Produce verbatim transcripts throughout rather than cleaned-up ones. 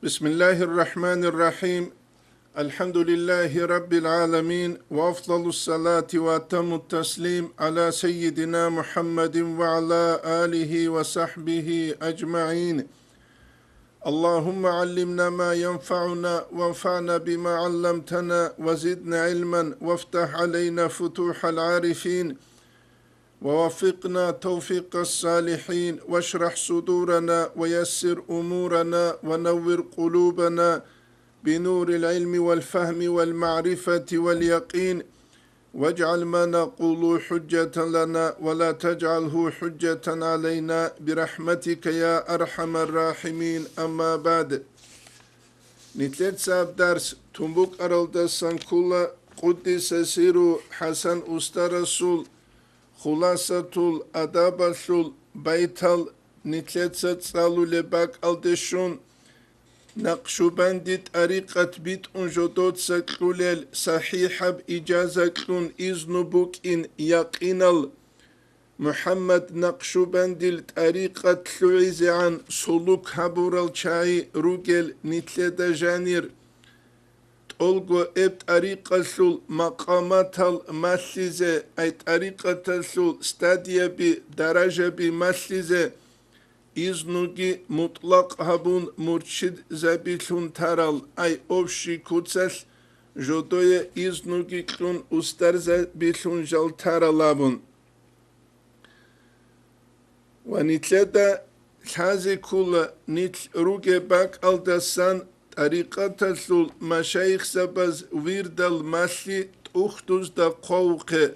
بسم الله الرحمن الرحيم. الحمد لله رب العالمين، وأفضل الصلاة وأتم التسليم على سيدنا محمد وعلى آله وصحبه أجمعين. اللهم علمنا ما ينفعنا، وانفعنا بما علمتنا، وزدنا علما، وافتح علينا فتوح العارفين، ووفقنا توفيق الصالحين، واشرح صدورنا، ويسر أمورنا، ونور قلوبنا بنور العلم والفهم والمعرفة واليقين، واجعل ما نقول حجة لنا، ولا تجعله حجة علينا، برحمتك يا أرحم الراحمين. أما بعد. Нилъеца гьаб дарс тун букӀаралдасан ккола къуддиса сирругьу ХӀасан устарасул Хуласатул адабалъул байтал нилъеца цӀалулеб бакӀалде щун, Накъшубанди тӀарикъат битӀун жодоца кьулел сахӀихӀаб ижаза кьун изну букӀин якъинал МухӀаммад Накъшубандил тӀарикъат лъугӀизегӀан сулук гьабурал чагӀи ругел нилъеда жанир. ТӀолго эб тӀарикъалъул макъаматал малъизе, ай тӀарикъаталъул стадияби, даражаби малъизе, изнуги мутӀлакъ гьабун мурчидзабилъун тарал, ай общий куцалъ жодое изнуги кьун устарзабилъун жал тарал абун. Ва нилъеда лъазе ккола нилъ ругеб бакӀалдасан тӀарикъаталъул машайихзабаз вирдал малъи тӀухьдузда хъвавухъе.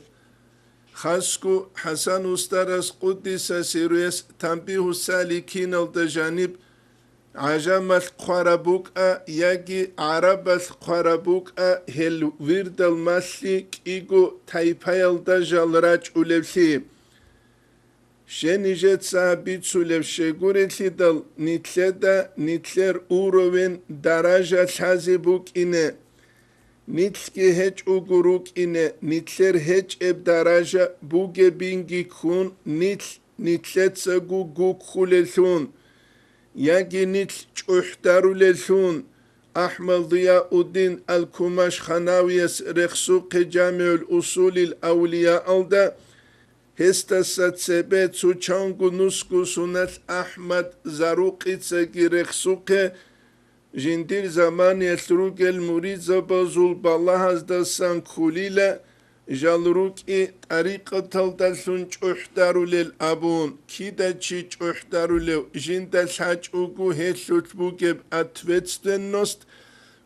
Хасго ХӀасан устарас къуддиса сирругьуяс Танбигьу саликиналда жаниб гӀажамалъ хъвараб букӀа яги гӀарабалъ хъвараб букӀа гьел вирдал малъи кӀиго тайпаялда жал рачӀулевлъи. Щай нижеца гьаб бицулеб щегурелъидал, нилъеда нилъер уровень, даража лъазе букӀине, нилъги гьечӀого рукӀине, нилъер гьечӀеб даража бугебинги ккун, нилъ нилъецаго гуккулеллъун, яги нилъ чӀухӀдарулеллъун, АхӀмад Зияуддин ал-Кумаш-Ханавияс рехсухъе ЖамигӀул Усулил Авлияалда, гьесдаса цебе цо чанго нусго суналъ АхӀмад Зарукъицаги рехсухъе, жиндир заманиялъ ругел муридзабазул балагьаздасан кколила, жал рукӀи тӀарикъаталдалъун чӀухӀдарулел абун, кида чи чӀухӀдарулев, жинда лъачӀого гьелъулъ бугеб ответственность,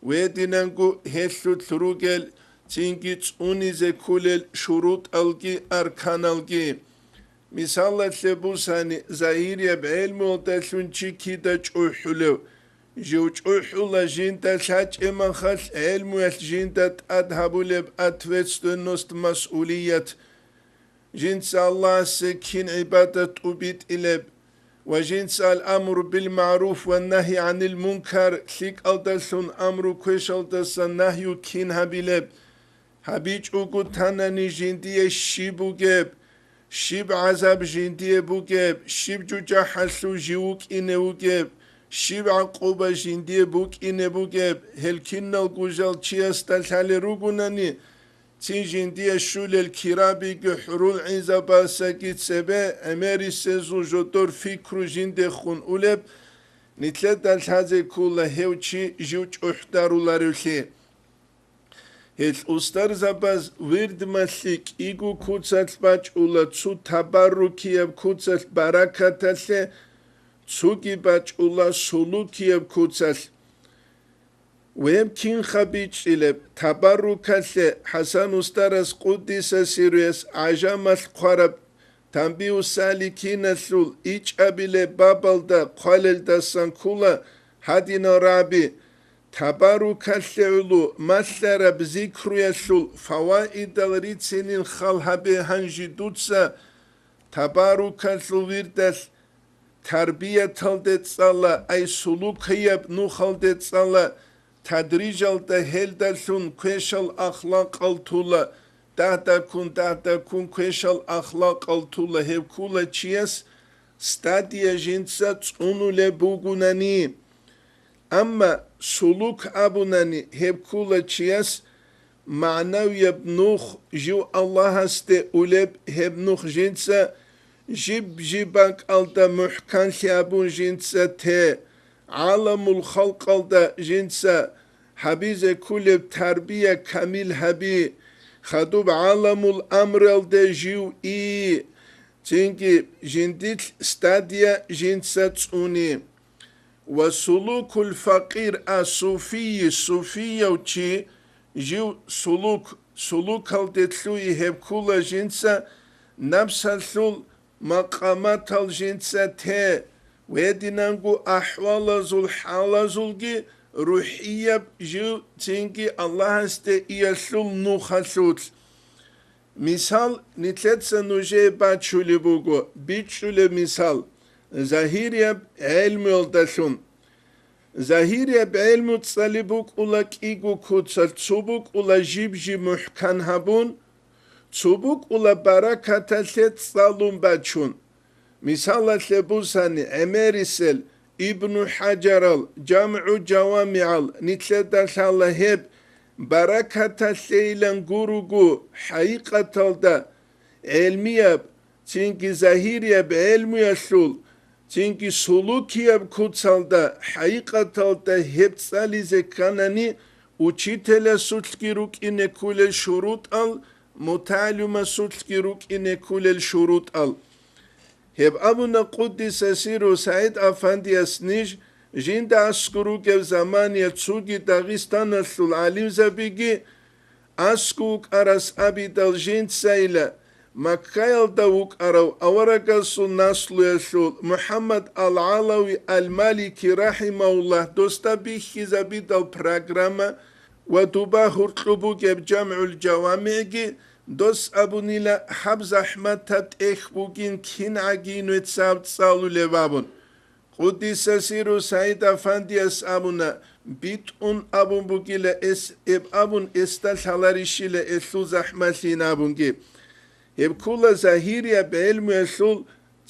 гьединанго гьелъулъ ругел цинги цӀунизе кколел шурутӀалги арканалги. Мисалалъе бусани, загьирияб гӀелмуялдалъун чи кида чӀухӀулев? Жив чӀухӀула жинда лъачӀеб мехалъ гӀелмуялъ жинда тӀад гьабулеб ответственность, масъулият. Жинца Аллагьасе кин гӀибадат тӀубитӀилеб ва жинца ал-амру бил-магӀруф ва нагьи гӀанил мункар, лъикӀалдалъун амру квешалдаса нагью кин гьабилеб? ГьабичӀого танани жиндие щиб бугеб, щиб гӀазаб жиндие бугеб, щиб жужахӀалъув жив вукӀине вугеб, щиб гӀакъуба жиндие букӀине бугеб, гьел киналго жал чиясда лъалел ругонани, цин жиндие щулел кирабиги хӀурул гӀинзабасаги цебе гӀемерисезул жодор пикру жиндехун улеб, нилъеда лъазе ккола гьев чи жив чӀухӀдаруларевлъи. Гьел устарзабаз вирдмалъи кӀиго куцалъ бачӀула, цо табаррукияб куцалъ баракаталъе, цоги бачӀула сулукияб куцалъ. Гьеб кинха бичӀчӀилеб? Табаррукалъе ХӀасан устарас къуддиса сирругьуяс гӀажамалъ хъвараб Танбигьу саликиналъул ичӀабилеб бабалда хъвалелдасан ккола гьадинал рагӀаби: «Табаррукалъе гӀоло малъараб зикруялъул фаваидал рицинин хал гьабе гьанже дуца, табаррукалъул вирдалъ тарбияталде цӀала, ай сулукияб нухалде цӀала, тадрижалда гьелдалъун квешал ахлакъал тула, дагьдаккун, дагьдаккун квешал ахлакъал тула, гьеб ккола чияс стадия жинца цӀунулеб бугунани». Амма сулук абунани, гьеб ккула чияс магӀнавияб нух, жив Аллагьасде улеб гьеб нух жинца жиб-жиб бакӀалда мухӀканлъи абун жинца те, гӀаламул халкъалда жинца гьабизе ккулеб тарбия камил гьаби, хадуб гӀаламул амралде жив и, цинги жиндилъ стадия жинца цӀуни. Ва сулукул факъир а суфийи, суфияв чи жив сулук, сулукалде лъугьи гьеб ккула жинца напсалъул макъаматал жинца те, гьединанго ахӀвалазул хӀалазулги рухӀияб жив цинги Аллагьасде иялъул нухалъулъ. Мисал, нилъеца нужее бачулеб буго, бичӀчӀулеб мисал, загьирияб гӀелмуялдалъун. Загьирияб гӀелму цӀали букӀула кӀиго куцалъ, цо букӀула жиб-жиб мухӀкан гьабун, цо букӀула баракаталъе цӀалун бачун. Мисалалъе бусани, гӀемерисел Ибну ХӀаджарал ЖамгӀу ЖавамигӀал нилъеда лъала гьеб баракаталъейилан гуруго, хӀакъикъаталда гӀелмияб, цинги загьирияб гӀелмуялъул, цинги сулукияб куцалда, хӀакъикъаталда гьеб цӀализе кканани, учителасулъги рукӀине кколел шурутӀал, мутагӀалимасулъги рукӀине кколел шурутӀал. Гьеб абуна Къуддиса сирру СагӀид Афандияс ниж, жинда аскӀор ругеб заманиялъ цоги Дагъистаналъул гӀалимзабиги аскӀов вукӀарас абидал жинцайила, Маккаялда вукӀарав аварагасул наслуялъул МухӀаммад ал-ГӀалави ал-Малики рахӀимагьуллагь досда бихьизабидал программа ва дуба гьуркьу бугеб ЖамгӀул ЖавамигӀги дос абунила, гьаб захӀматаб тӀехь бугин кингӀагин веццаб цӀалулеб абун. Къуддиса сирру СагӀид Афандияс абуна, битӀун абун бугила эс, эб абун эсда лъаларищила элъул захӀмалъин абунги. Гьеб ккула загьирияб гӀелмуялъул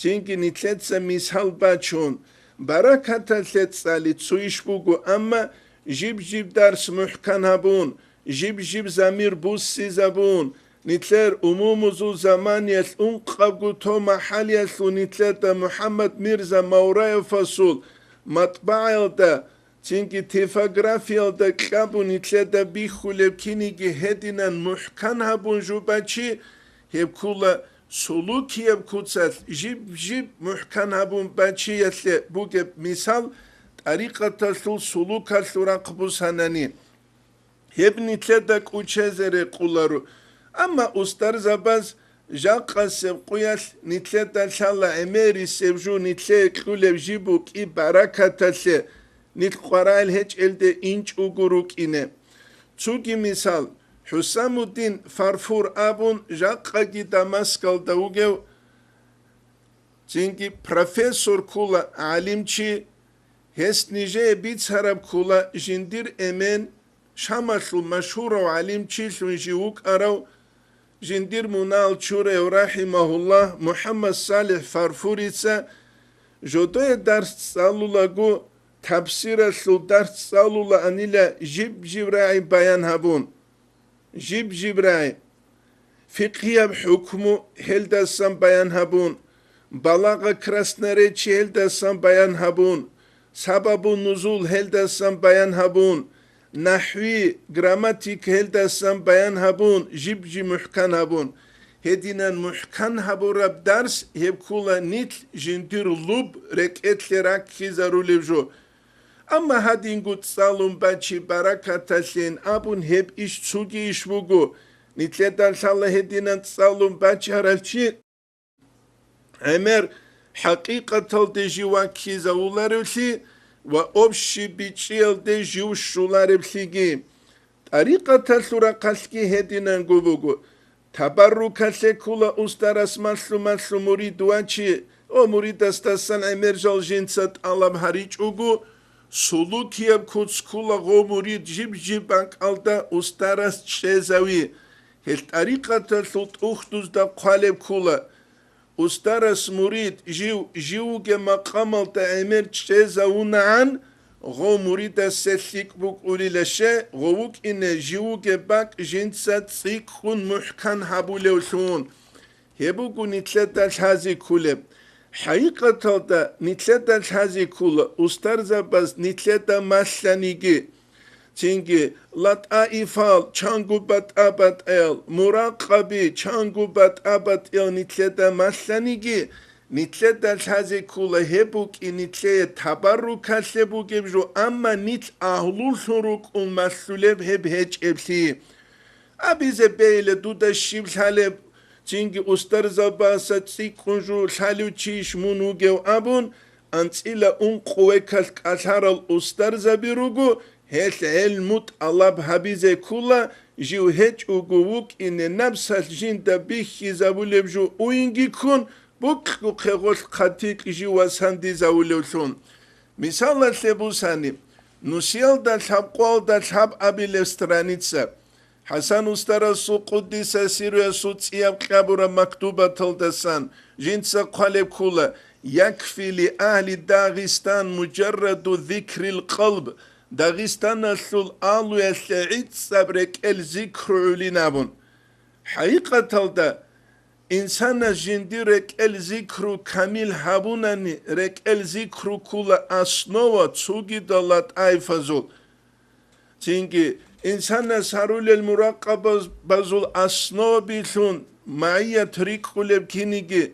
цинги нилъеца мисал бачун. Баракаталъе цӀали цо иш буго, амма жиб-жиб дарс мухӀкан гьабун, жиб-жиб замир буссизабун, нилъер умумузул заманиялъ ункъабго тов махӀалиялъул нилъеда МухӀаммад Мирза Мавраевасул матбагӀаялда, цинги типографиялда кьабун нилъеда бихьулеб киниги гьединан мухӀкан гьабун жубачи, гьеб ккула сулукияб куцалъ жиб-жиб мухӀкан гьабун бачиялъе бугеб мисал, тӀарикъаталъул сулукалъул рахъ бусанани. Гьеб нилъеда кӀучезе рекъоларо. Амма устарзабаз жакъасеб къуялъ нилъеда лъала гӀемерисеб жо нилъее кьулеб жиб букӀи баракаталъе, нилъ къваригӀел гьечӀелде инчӀого рукӀине. Цоги мисал, ХӀусамуддин Фарфур абун жакъаги Дамаскалда вугев, цинги профессор ккула гӀалимчи, гьес нижее бицараб ккула жиндир эмен, Шамалъул машгьурав гӀалимчилъун жив вукӀарав, жиндир мунагьал чураяв рахӀимагьуллагь МухӀаммад СалихӀ Фарфурица жодое дарс цӀалулаго, тафсиралъул дарс цӀалулаанила жиб-жиб рагӀи баян гьабун. Жиб-жиб рагӀи. Фикъгьияб хӀукму гьелдасан баян гьабун, балагъа, красноречие гьелдасан баян гьабун, сабабу нузул гьелдасан баян гьабун, нахӀви, грамматика гьелдасан баян гьабун, жиб-жиб мухӀкан гьабун. Гьединан мухӀкан гьабураб дарс гьеб ккула нилъ жиндир луб рекӀелъе раккизарулеб жо. Амма гьадинго цӀалун бачи баракаталъин абун гьеб иш цоги иш буго, нилъеда лъала гьединан цӀалун бачарав чи гӀемер хӀакъикъаталде жив ваккизавуларевлъи ва общий бичӀчӀиялде жив щоларевлъиги. ТӀарикъаталъул рахъалъги гьединанго буго. Табаррукалъе ккула устарас малъу-малъу мурид вачи, о, муридасдасан гӀемер жал жинца тӀалаб гьаричӀого, сулукияб куц ккула гъо мурид жиб-жиб бакӀалда устарас чӀезави. Гьел тӀарикъаталъул тӀухьдузда хъвалеб ккула. Устарас мурид жив, жив вугеб макъамалда гӀемер чӀезавунагӀан, гъов муридасе лъикӀ букӀулила ще, гъов вукӀине жив вугеб бакӀ жинца цӀикӀкӀун мухӀкан гьабулевлъун. Гьеб буго нилъеда лъази кколеб. ХӀакъикъаталда нилъеда лъази ккола устарзабаз нилъеда малъаниги. Цинги латӀаифал чанго батӀа-батӀаял, муракъаби чанго батӀа-батӀиял нилъеда малъаниги, нилъеда лъази ккола гьеб букӀи нилъее табаррукалъе бугеб жо, амма нилъ агьлуллъун рукӀун малъулеб гьеб гьечӀеблъи. Абизе бейила дуда щиб лъалеб, цинги устарзабаса цӀикӀкӀун жо лъалев чийищ мун вугев абун, анцӀила ункъо векалъ кӀалъарал устарзаби руго, гьелъ гӀелму тӀалаб гьабизе ккола, жив гьечӀого вукӀине напсалъ жинда бихьизабулеб жо уйинги ккун, букьухъе гъолъ хъатикь жив васандизавулевлъун. Мисалалъе бусани, нусиялда лъабкъоялда лъабабилеб страница. ХӀасан устарасул къуддиса сируясул цӀияб кьабураб мактубаталдасан жинца хъвалеб ккола: «Якфи ли агьли Дагъистан муджарраду зикрил къалб», Дагъистаналъул алуялъе гӀицӀаб рекӀел зикру гӀолин абун. ХӀакъикъаталда, инсанас жиндир рекӀел зикру камил гьабунани, рекӀел зикру ккола основа цогидал латӀаифазул. Цинги инсанас гьарулел муракъабазул основабилъун магӀият рикӀкӀулеб киниги,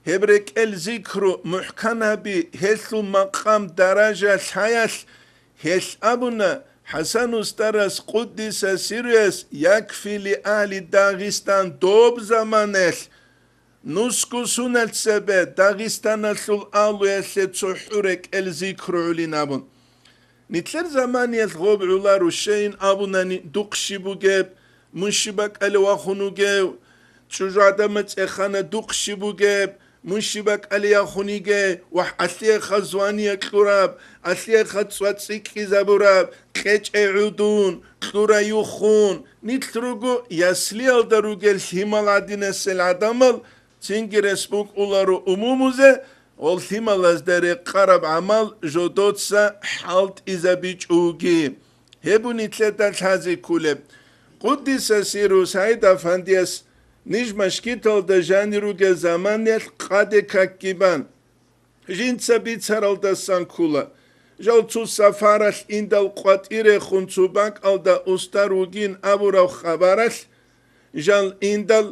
гьеб рекӀел зикру мухӀкан гьаби, гьелъул макъам-даража лъаялъ, гьелъ абуна ХӀасан устарас къуддиса сируяс: «Якфи ли агьли Дагъистан», доб заманаялъ Нусго суналъ цебе Дагъистаналъул алуялъе цохӀо рекӀел зикру гӀолин абун. Нилъер заманиялъ гъоб гӀоларо щейин абунани, духъ щиб бугеб, мун щиб бакӀалев вахун вугев, чӀужугӀадаба цӀехана, духъ щиб бугеб, мун щиб бакӀалев яхун йигей, вагь, алъияха звание кьураб, алъияха цӀва цӀикӀкӀизабураб, кьечӀей гӀодун, кьурай юхун, нилъ руго яслиялда ругел лъимал гӀадинасел гӀадамал, цинги рес букӀуларо умумузе, гъол лъималазда рекъараб гӀамал жодоца хӀалтӀизабичӀоги. Гьеб нилъеда лъази кколеб. Къуддиса сиру СагӀид Афандияс ниж машгиталда жанир ругел заманиялъ къаде какги бан, жинца бицаралдасан ккола. Жал цо сапаралъ индал къватӀирехун цо бакӀалда устар вугин абураб хабаралъ, жал индал,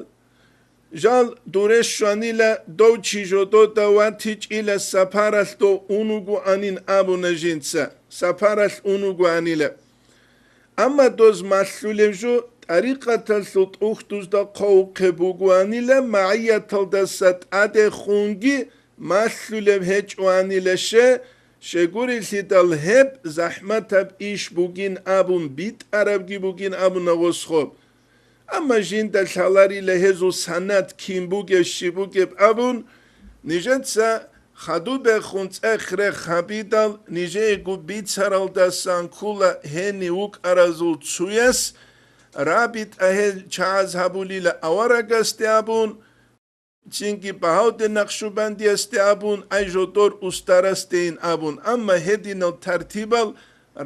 жал дуре щванила, дов чи жодода ватичӀила, сапаралъ дов ун вугоанин абуна жинца, сапаралъ ун вугоанила. Амма доз малъулеб жо тӀарикъаталъул тӀухьдузда хъвавухъе бугоанила, магӀияталдаса тӀадехунги малъулеб гьечӀоанила ще, щегурелъидал гьеб захӀматаб иш бугин абун, битӀарабги бугин абуна гъосхо. Амма жинда лъаларила гьезул санад кин бугеб, щиб бугеб абун, нижеца хадубехун цӀех-рех гьабидал, нижеего бицаралдасан ккола гьенив вукӀаразул цояс, рабитӀа гьел чагӀаз гьабулила аварагасде абун, цинги багьавде накъшубандиясде абун, ай жодор устарасдейин абун, амма гьединал тартибал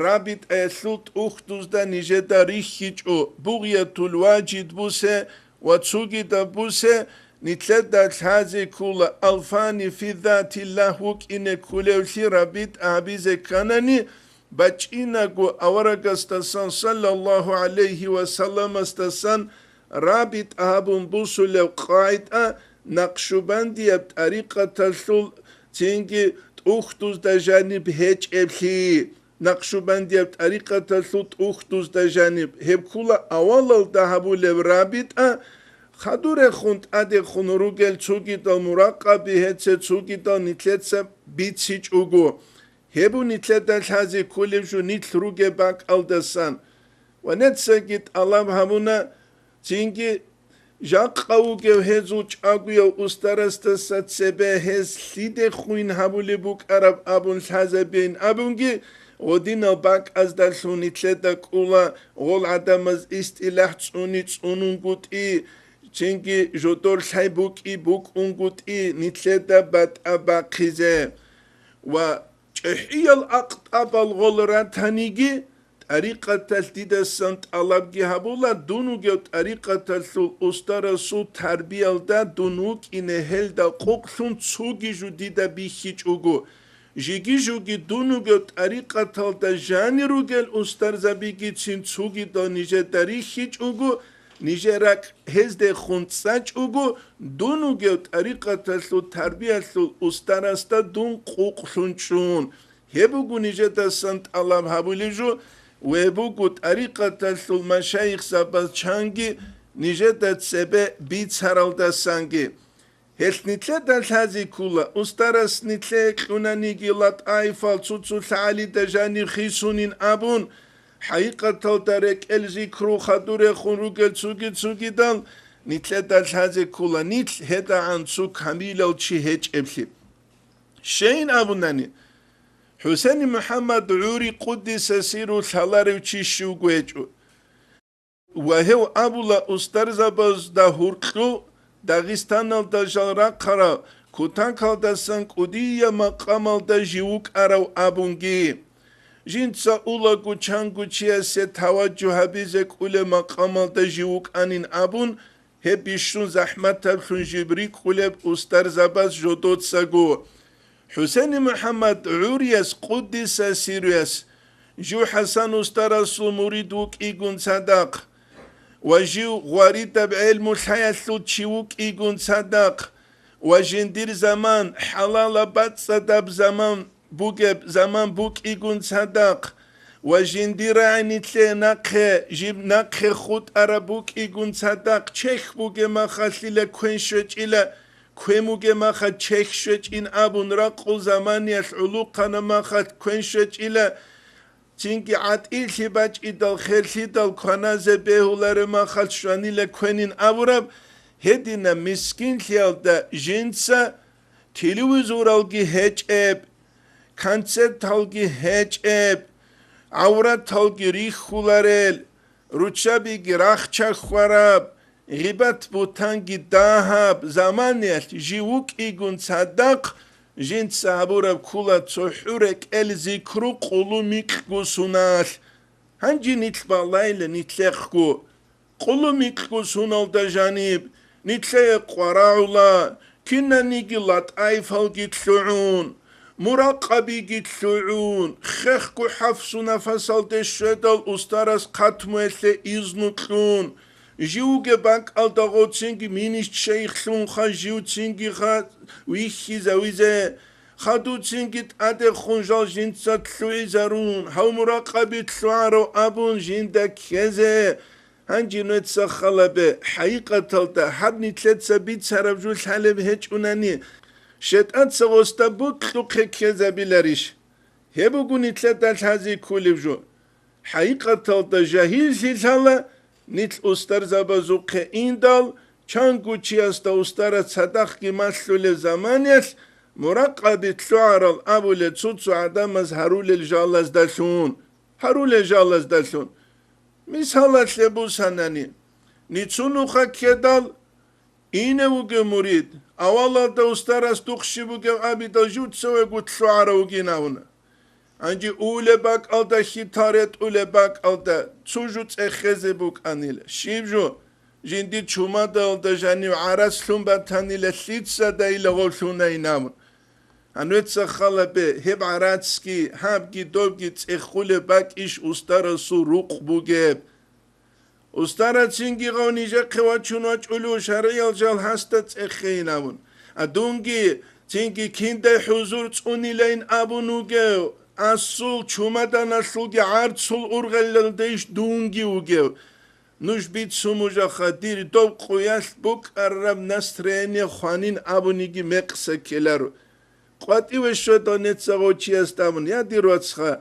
рабитӀаялъул тӀухьдузда нижеда рихьичӀо, бугъятул важид бусе ва цогидаб бусе, нилъеда лъазе ккола, алфани фи затиллагь вукӀине кколевлъи рабитӀа гьабизе кканани, бачӀинаго аварагасдасан, саллаллагьу гӀалайгьи ва салламасдасан, рабитӀа гьабун бусулев къагӀида накъшубандияб тӀарикъаталъул цинги тӀухьдузда жаниб гьечӀеблъи. Накъшубандияб тӀарикъаталъул тӀухьдузда жаниб гьеб ккола авалалда гьабулеб рабитӀа, хадурехун тӀадехун ругел цогидал муракъаби гьеце цогидал нилъеца бицичӀого. Гьеб нилъеда лъазе кколеб жо нилъ ругеб бакӀалдасан. Ва нецаги тӀалаб гьабуна, цинги жакъа вугев гьезул чӀагояв устарасдаса цебе гьез лъидехуин гьабулеб букӀараб абун лъазабейин абунги, гъодинал бакӀаздалъун нилъеда кӀола гъол гӀадамаз истилахӀ цӀуни цӀунунгутӀи, цинги жодор лъай букӀи букӀунгутӀи нилъеда батӀа бахъизе. Ва ЧӀехӀиял акътӀабал гъол ратаниги, тӀарикъаталъ дидасан тӀалабги гьабула, дун вугев тӀарикъаталъул устарасул тарбиялда дун вукӀине гьелда къукълъун цуги жу дида бихьичӀого. Жиги-жуги дун вугев тӀарикъаталда жанир ругел устарзабигицин цугидал нижеда рихьичӀого, нижер ракӀ гьездехун цӀачӀого, дун вугев тӀарикъаталъул тарбиялъул устарасда дун къукълъун чӀун. Гьеб буго нижедасан тӀалаб гьабулеб жо, ва гьеб буго тӀарикъаталъул машайихзабаз чанги нижеда цебе бицаралдасанги. Гьелъ нилъеда лъазе ккола, устарас нилъее кьунаниги латӀаифал цо-цо лъагӀалида жанир хисунин абун, хӀакъикъаталда рекӀел зикру хадур рехун ругел цуги-цугидал, нилъеда лъазе ккола, нилъ гьедагӀан цо камилал чи гьечӀеблъи. Щейин абунани, ХӀусени МухӀаммад гӀури къуддиса сиру лъаларев чи щивго гьечӀо. Ва гьев абула устарзабазда гьуркьу Дагъистаналда жал рахъарав кутакалдасан кӀудияб макъамалда жив вукӀарав абунги. Жинца улаго чанго чиясе таваджу гьабизе кӀулеб макъамалда жив вукӀанин абун, гьеб бищун захӀматаблъун жиб рикӀкӀулеб устарзабаз жодоцаго. ХӀусени МухӀаммад гӀурияс къуддиса сируяс, жив ХӀасан устарасул мурид вукӀигун цадахъ ва жив гъваридаб гӀелму лъаялъул чи вукӀигун цадахъ ва жиндир заман хӀалалаб бацӀцӀадаб заман бугеб заман букӀигун цадахъ ва жиндир рагӀинилъе нахъе, жиб нахъе хутӀараб букӀигун цадахъ, чехь бугеб махалъила квен щвечӀила, квен бугеб махалъ чехь щвечӀин абун ракъул заманиялъ гӀулухъана махалъ квен щвечӀила, цинги гӀатӀилъи бачӀидал херлъидал кваназе бегьулареб махалъ щванила квенин абураб, гьединаб мискинлъиялда жинца телевизоралги гьечӀеб, концерталги гьечӀеб, гӀавраталги рихьуларел, руччабиги рахча хьвараб, гъибат-бутанги дагьаб заманиялъ жив вукӀигун цадахъ, жинца гьабураб ккола цохӀо рекӀел зикру къулу микьго суналъ. Гьанже нилъ балайла нилъехъго. Къулу микьго суналда жаниб, нилъее къварагӀула, кинаниги латӀаифалги лъугӀун, муракъабиги лъугӀун, хехго хӀафсу нафасалде щведал устарас хатмуялъе изну кьун, живги бакӀалда гъоцинги минищ шейхлъунха живцингиха вихьизавизе, хадуцинги тӀадехун жал жинца лъугӀизарун, гьав муракъаби лъугӀарав абун жинда ккезе, Гьанже нуеца халабе, хӀакъикъаталда гьаб нилъеца бицараб жо лъалеб гьечӀунани, шайтӀаца гъосда бокьухъе ккезабиларищ? Гьеб буго нилъеда лъазе кколеб жо. ХӀакъикъаталда жагьиллъи лъала, нилъ устарзабазухъе индал, чанго чиясда устарас цадахъги малъулеб заманиялъ, муракъаби лъугӀарал абулел цо-цо гӀадамаз гьарулел жалаздалъун. Гьарулел жалаздалъун. Мисалалъе бусанани, ницун нуха ккедал, ине вугев мурид, авалалда устарас духъ щиб бугев абидал жуцавего лъугӀарав вугин абуна. Гьанже улеб бакӀалда хьитал ретӀулеб бакӀалда цо жу цӀехезе букӀанила. Щиб жу? Жиндир чумадалда жанив гӀарац лъун батанила лъицадайила гъов лъунайин абун. Гьанвеца халабе, гьеб гӀарацги, гьабги, добги цӀехулеб бакӀищ устарасул рукъ бугеб? Устарацинги гъав нижехъе вачун вачӀулев шаргӀиял жал гьасда цӀехейин абун. А дунги, цинги киндай хӀузур цӀунилайин абун вугев, асул чумаданалъулги гӀарцул ургъелалдейищ дунги вугев? Нуж бицун мужаха, дир доб къуялъ букӀараб настроение хванин абуниги мекъса ккеларо. КъватӀиве щведал нецагъав чиясда абун: «Я дир вацха,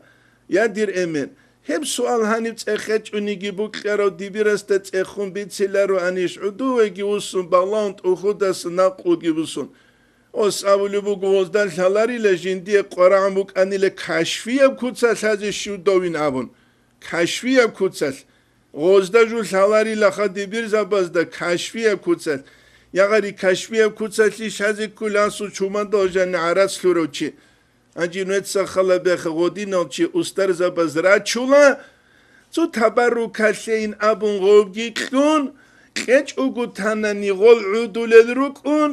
я дир эмен, гьеб суал гьаниб цӀехечӀониги букьарав дибирасда цӀехун бицилароанищ, гӀудувеги вуссун, балагьун тӀухьудаса накълуги бусун?» Ос абулеб буго, гъозда лъаларила жиндие къварагӀун букӀанила кашфияб куца лъазе щив довин абун. Кашфияб куцалъ. Гъозда жу лъаларилаха дибирзабазда кашфияб куцалъ. Ягъари кашфияб куцалъи щазе ккула асул чумадал жани гӀарац лъурав чи. Гьанже нуеца хал беха, гъодинал чи устарзабаз рачула, цо табаррукалъейин абун гъовги кьун, кьечӀого танани гъол гӀудулел рукӀун,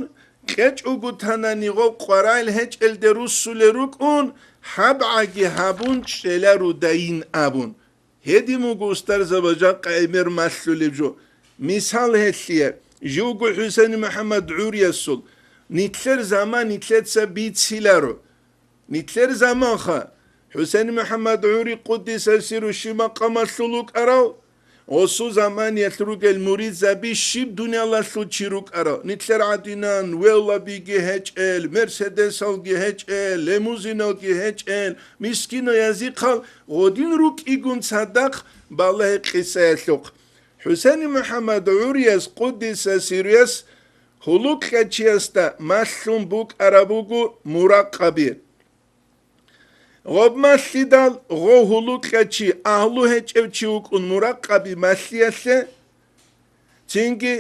кьечӀого танани гъол къварагӀел гьечӀелде руссулел рукӀун, гьабгӀаги гьабун чӀеларудайин абун. Гьедин буго устарзабаз жакъа гӀемер малъулеб жо. Мисал гьелъие, живго ХӀусейн МухӀаммад ГӀуриясул, нилъер заман нилъеца бициларо. Нилъер заманха ХӀусейн МухӀаммад ГӀури къуддиса сиру щиб макъамалъул вукӀарав, гъосул заманиялъ ругел муридзаби щиб дуниялалъул чи рукӀарав, нилъер гӀадинан велабиги гьечӀел, мерседесалги гьечӀел, лимузиналги гьечӀел, мискинаязихъал гъодин рукӀигун цадахъ балагье къисаялъухъ. ХӀусейн МухӀаммад ГӀурияс къуддиса сируяс гьулукьа чиясда малъун букӀараб буго муракъаби. Гъоб малъидал гъов гьулукьа чи, агьлу гьечӀев чи вукӀун муракъаби малъиялъе, цинги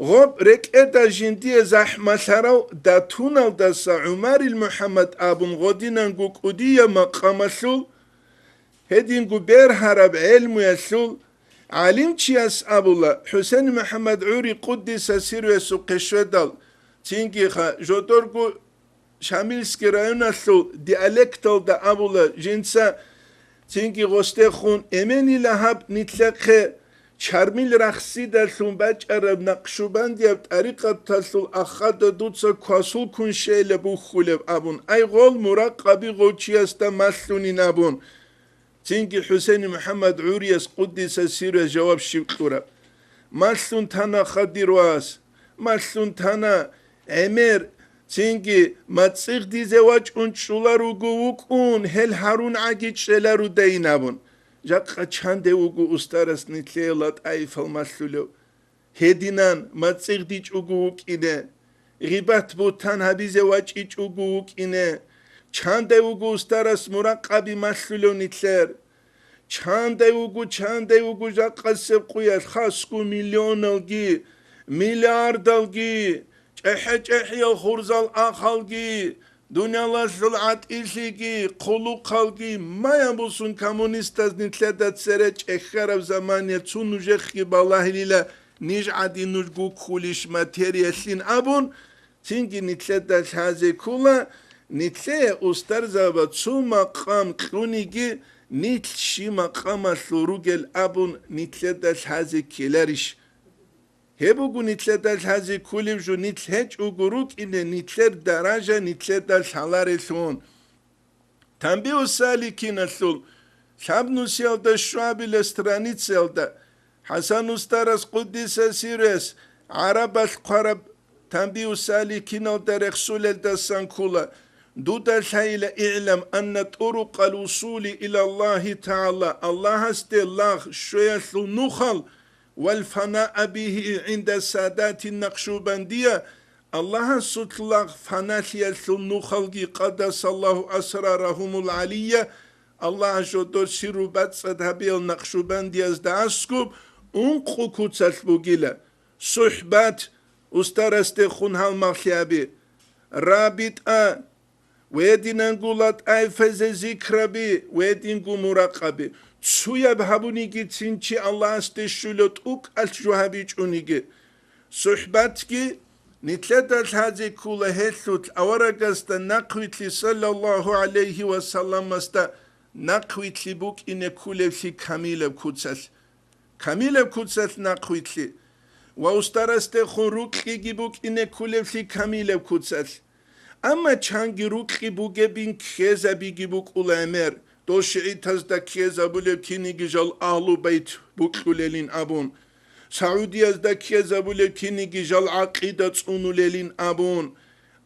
гъоб рекӀеда жиндие захӀмалъарав датуналдаса ГӀумарил МухӀаммад абун гъодинанго кӀудияб макъамалъул, гьединго бергьараб гӀелмуялъул гӀалимчияс абула, ХӀусейн МухӀаммад ГӀури къуддиса сируясухъе щведал, цинги ха жодорго Шамилский районалъул диалекталда абула жинца, цинги гъосдехун эменила гьаб нилъехъе чармил рахсидалъун бачӀараб накъшубандияб тӀарикъаталъул ахада дуца квасул ккун щейила бухьулеб абун, ай гъол муракъаби гъов чиясда малъунин абун. Цинги ХӀусейн МухӀаммад ГӀурияс къуддиса сируяс жаваб щиб кьураб? Малъун тана хадир вас, малъун тана гӀемер, цинги мацӀигъ дизе вачӀун чӀуларуго вукӀун, гьел гьарун гӀаги чӀеларудайин абун. Жакъа чанде вуго устарас нилъее латӀаифал малъулев? Гьединан мацӀигъдичӀого вукӀине, гъибат-бугьтан гьабизе вачӀичӀого вукӀине, чандай вуго устарас муракъаби малъулев нилъер? Чандай вуго, чандай вуго жакъасеб къуялъ хасго миллионалги, миллиардалги, чӀехӀе-чӀехӀиял хурзал ахалги, дуниялалъул гӀатӀилъиги, хъулухъалги, мая бусун коммунистаз нилъеда цере чӀехьараб замания цо нужехъги балагьилила, ниж гӀадин нуж гуккулищ материялъин абун, цинги нилъеда лъазе ккола, нилъее устарзаба цо макъам кьуниги, нилъ щи макъамалъул ругел абун нилъеда лъазе ккеларищ? Гьеб буго нилъеда лъазе кколеб жо, нилъ гьечӀого рукӀине, нилъер даража нилъеда лъаларелъун. Танбигьу саликиналъул лъабнусиялда щуабила страницаялда ХӀасан устарас къуддиса сиррас гӀарабалъ хъвараб Танбигьу саликиналда рехсулелдасан ккола: дуда лъайила, игӀлам анна турукъал усули илаллагьи тагӀала, Аллагьасде лагъ щвеялъул нухал, вал фанаа бигьи гӀинда садати накъшубандия, Аллагьасул лагъ фаналъиялъул нухалги, къаддасаллагьу асрарагьумул гӀалия, Аллагьас жодор сирру бацӀцӀад гьабиял накъшубандиязда аскӀоб ункъо куцалъ бугила: сухӀбат, устарасдехун гьалмагълъи гьаби, рабитӀа, ва гьединанго латӀаифазе зикраби ва гьединго муракъаби. Цуяб гьабунигицин чи Аллагьасде щула, тӀукӀалъ жо гьабичӀониги. СухӀбатги нилъеда лъазе ккола гьелъулъ аварагасда нахъвилълъи, саллаллагьу гӀалайгьи ва салламасда нахъвилълъи букӀине кколевлъи камилаб куцалъ. Камилаб куцалъ нахъвилълъи ва устарасдехун рукьиги букӀине кколевлъи камилаб куцалъ. Амма чанги рукьи бугебин ккезабиги букӀула гӀемер, дол шигӀитазда ккезабулеб киниги жал Агьлу Байт букьулелин абун, Саудиязда ккезабулеб киниги жал гӀакъида цӀунулелин абун.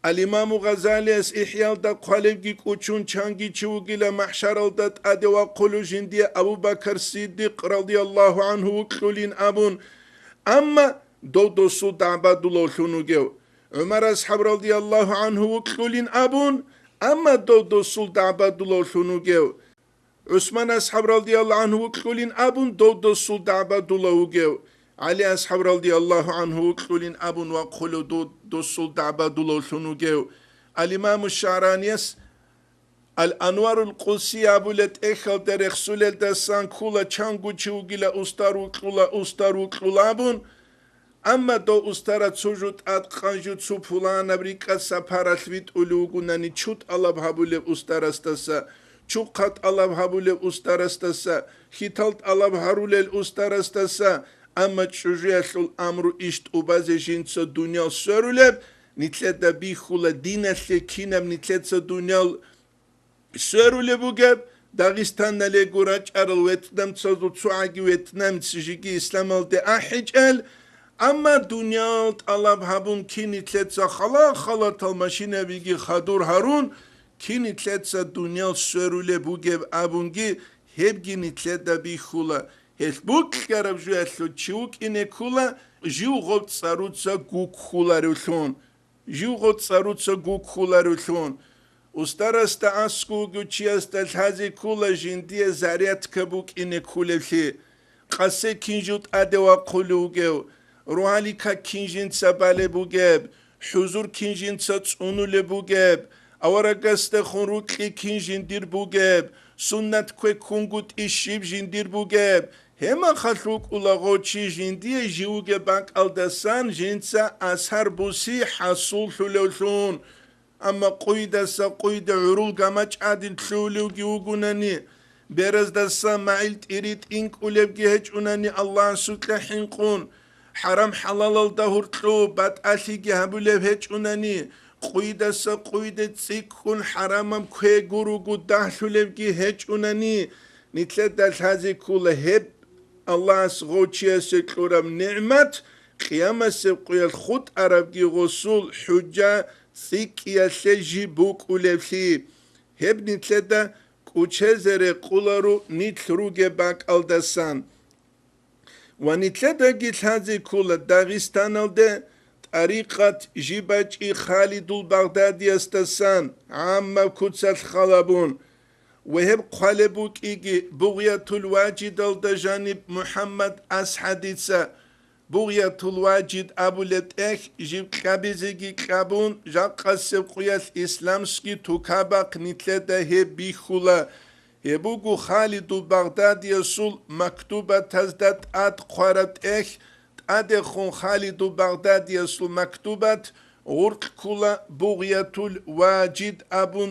Ал-Имаму Гъазалияс ИхӀялда хъвалебги кӀучун, чанги чи вугила махӀшаралда тӀаде вахъулев жиндие Абу Бакар Сиддикъ радияллагьу гӀанхӀу вукьулин абун, амма дов досул дагӀбадулавлъун вугев, ГӀумар асхӀаб радияллагьу гӀанхӀу вукьулин абун, амма дов досул дагӀбадулавлъун вугев, ГӀусман асхӀаб радияллагьу гӀанхӀу вукьулин абун, дов досул дагӀбадулав вугев, ГӀали асхӀаб радияллагьу гӀанхӀу вукьулин абун вахъулев, дов досул дагӀбадулавлъун вугев. Ал-Имаму ШагӀранияс Ал-Анварул Къудси абулеб тӀехьалда рехсулелдасан ккола, чанго чи вугила устар вукьула, устар вукьула абун. Амма дов устара цо жо тӀадкъан жо цо пуланаб рикӀкӀад сапаралъ витӀулев вугунани, чу тӀалаб гьабулев устарасдаса, чухъа тӀалаб гьабулев устарасдаса, хьитал тӀалаб гьарулел устарасдаса, амма чӀужуялъул амру иш тӀубазе жинца дуниял сверулеб, нилъеда бихьула диналъе кинаб нилъеца дуниял сверулеб бугеб, Дагъистаналего рачӀарал ветнамцазул цогӀаги ветнамци жеги исламалде ахӀичӀел, амма дуниял тӀалаб гьабун кин нилъеца хала-халатал машинабиги хадур гьарун, кин нилъеца дуниял сверулеб бугеб абунги, гьебги нилъеда бихьула. Гьелъ букьараб жуялъул чи вукӀине ккола, жив гъоб цӀаруца гуккуларевлъун. Жив гъоб цӀаруца гуккуларевлъун. Устарасда аскӀов вугев чиясда лъазе ккола жиндие зарядка букӀине кколевлъи. Къасе кин жив тӀаде вахъулев вугев, рогьалил как кин жинца балеб бугеб, хӀузур кин жинца цӀунулеб бугеб, аварагасдехун рукьи кин жиндир бугеб, суннат квеккунгутӀи щиб жиндир бугеб, гьемахалъ вукӀула гъо чи жиндие живго бакӀалдасан жинца асар буси хӀасуллъулевлъун. Амма къуйдаса къуйде гӀурул гамачӀадин лъугьулевги вугунани, бераздаса магӀил тӀири тӀинкӀулебги гьечӀунани Аллагьасукьа хӀинкъун, хӀарам-хӀалалалда гьуркьу батӀалъиги гьабулеб гьечӀунани, къуйдаса къуйде цӀикӀкӀун хӀарамаб кве гуруго дагьлъулебги гьечӀунани, нилъеда лъазе ккола гьеб Аллагьас гъов чиясе кьураб нигӀмат, къиямасеб къуялъ хутӀарабги гъосул хӀужа цӀикӀкӀиялъе жиб букӀулевлъи. Гьеб нилъеда кӀучезе рекъоларо нилъ ругеб бакӀалдасан. Ва нилъедаги лъазе ккола Дагъистаналде тӀарикъат жиб бачӀи Халидул Багъдадиясдасан гӀаммаб куцалъ халабун. Ва гьеб хъвалеб букӀиги, Бугъятул Важидалда жаниб МухӀаммад Асхадица, Бугъятул Важид абулеб тӀехь жиб кьабизеги кьабун, жакъасеб къуялъ исламский тукабахъ нилъеда гьеб бихьула. Гьеб буго Халидул Багъдадиясул мактубатазда тӀад хъвараб тӀехь, тӀадехун Халидул Багъдадиясул мактубат гъуркь ккула Бугъятул Важид абун,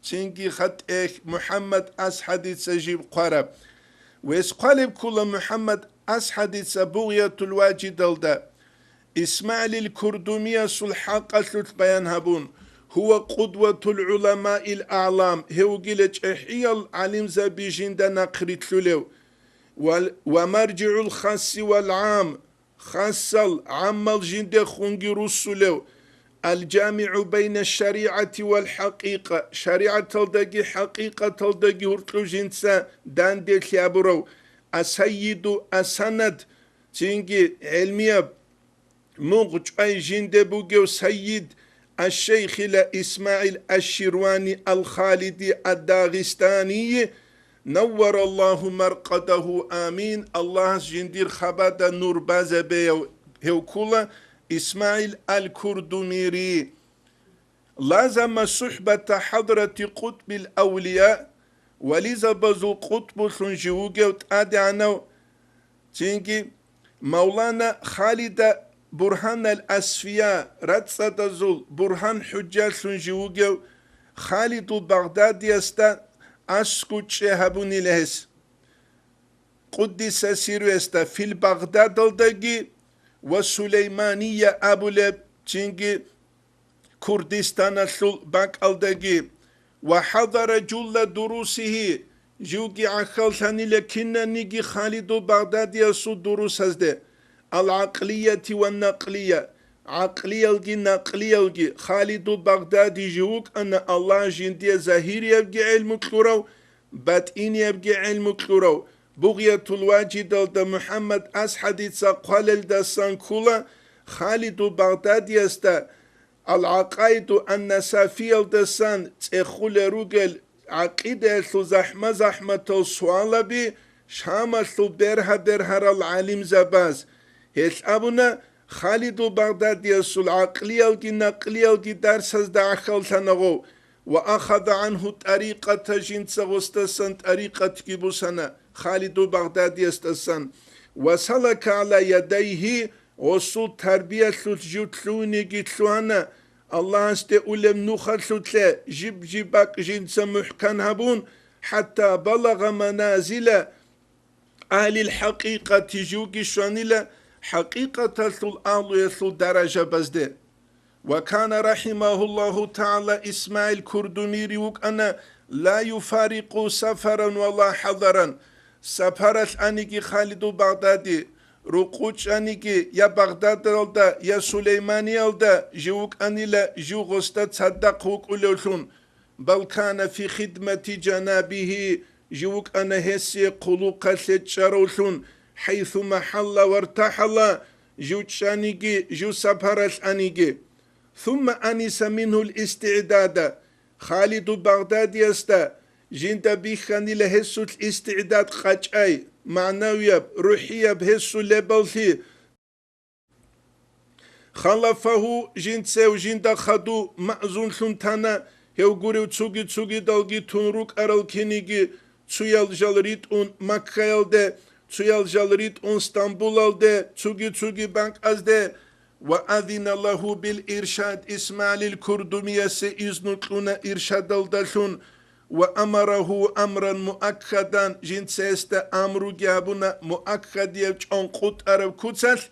цинги хатӀехь МухӀаммад Асхадица жиб хъвараб. Вес хъвалеб ккула МухӀаммад Асхадица Бугъятул Важидалда. ИсмагӀилил Курдумиясул хӀакъалъулъ баян гьабун, гьува къудватул гӀуламаил агӀлам, гьев вугила чӀехӀиял гӀалимзаби жинда нахърилълъулев, ва, ва маржигӀул хасси вал гӀам, хасал, гӀаммал жиндехунги руссулев, алжамигӀу байна шаригӀати вал хӀакъикъа, шаригӀаталдаги хӀакъикъаталдаги гьуркьу жинца данделъи абурав, асайиду асанад, цинги гӀелмияб мугъ чӀвай жинде бугев сайид аш-шейхила ИсмагӀил аш-Ширвани ал-Халиди ад-Дагъистанийи, наввараллагьу маркъадагьу, амин, Аллагьас жиндир хабада нур базабеяв гьев ккула ИсмагӀил ал-Курдумири. Лазама сухӀбата хӀадрати къутӀбил авлия, вализабазул къутӀбулъун жив вугев тӀадегӀанав, цинги Мавлана Халида Бургьанал Асфия, рацӀцӀадазул Бургьан-хӀужалъун жив вугев Халидул Багъдадиясда аскӀучӀчӀи гьабунила гьес. Къуддиса сирругьу, гьесда фил Багъдадалдаги ва Сулеймания абулеб цинги Курдистаналъул бакӀалдаги, ва хӀадара жулла дурусигьи, живги гӀахьаллъанила кинаниги Халидул Багъдадиясул дурусазде, ал-гӀакълияти ва накълия, гӀакълиялги накълиялги, Халидул Багъдади жив вукӀана Аллагь жиндие загьириябги гӀелму кьурав, батӀиниябги гӀелму кьурав, Бугъятул Важидалда МухӀаммад Асхадица хъвалелдасан ккула Халидул Багъдадиясда, ал-ГӀакъаиду ан-Насафиялдасан цӀехулел ругел гӀакъидаялъул захӀма-захӀматал суалаби, Шамалъул бергьа-бергьарал гӀалимзабаз. Гьелъ абуна, Халидул Багъдадиясул гӀакълиялги накълиялги дарсазда гӀахьаллъана гъов, Ва ахада гӀанху тӀарикъата, жинца гъосдасан тӀарикъатги бусана, Халидул Багъдадиясдасан. Ва салака гӀала ядайгьи, гъосул тарбиялъулъ жив лъугьинеги лъугьана, Аллагьасде улеб нухалъулъе жиб-жиб бакӀ жинца мухӀкан гьабун, хӀатта балагъа маназила, Агьлил хӀакъикъати, живги щванила хӀакъикъаталъул агьлуялъул даражабазде. Ва кана рахӀимагьуллагьу тагӀала ИсмагӀил Курдумири вукӀана ла юфарикъу сафаран ва ла хӀадаран, сапаралъ аниги Халидул Багъдади, рукъу чӀаниги я Багъдадалда, я Сулейманиялда жив вукӀанила жив гъосда цадахъ вукӀулевлъун, бал кана фи хидмати жанабигьи, жив вукӀана гьесие хъулухъалъе чӀаравлъун, хӀайсума хӀалла вартахӀала, жив чӀаниги, жив сапаралъ аниги. Сумма аниса мингьул истигӀдада, Халиду Багъдадиясда жинда бихьанила гьесулъ истигӀдад къачӀай, магӀнавияб, рухӀияб гьесул лебаллъи, Халафагьу, жинцев жинда хадув маъзунлъун тана, гьев гурев цуги-цугидалги тун рукӀарал киниги, цуял жал ритӀун Маккаялде, цуял жал ритӀун Стамбулалде, цуги-цуги бакӀазде. Ва азина лагьу бил иршад, ИсмагӀилил Курдумиясе изну кьуна иршадалдалъун, ва амарагьу амран муаккадан, жинцесда амруги гьабуна муаккадияб чӀонкъутӀараб куцалъ,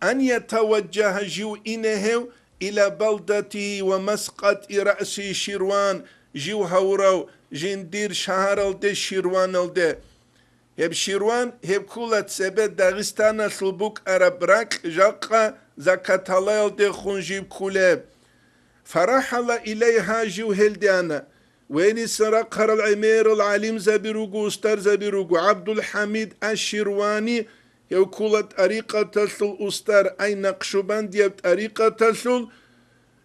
ан ятаваджагьа, жив ине гьев, ила балдати ва маскъати раси Ширван, жив гьавурав жиндир шагьаралде Ширваналде. Гьеб Ширван, гьеб ккула цебе Дагъистаналъул букӀараб ракь жакъа Закаталаялдехун жив ккулеб. Фарахала илайгьа, жив гьелде ана. Венисан рахъарал гӀемерал гӀалимзаби руго, устарзаби руго. ГӀабдулхӀамид аш-Ширвани, гьев ккула тӀарикъаталъул устар, ай Накъшубандияб тӀарикъаталъул,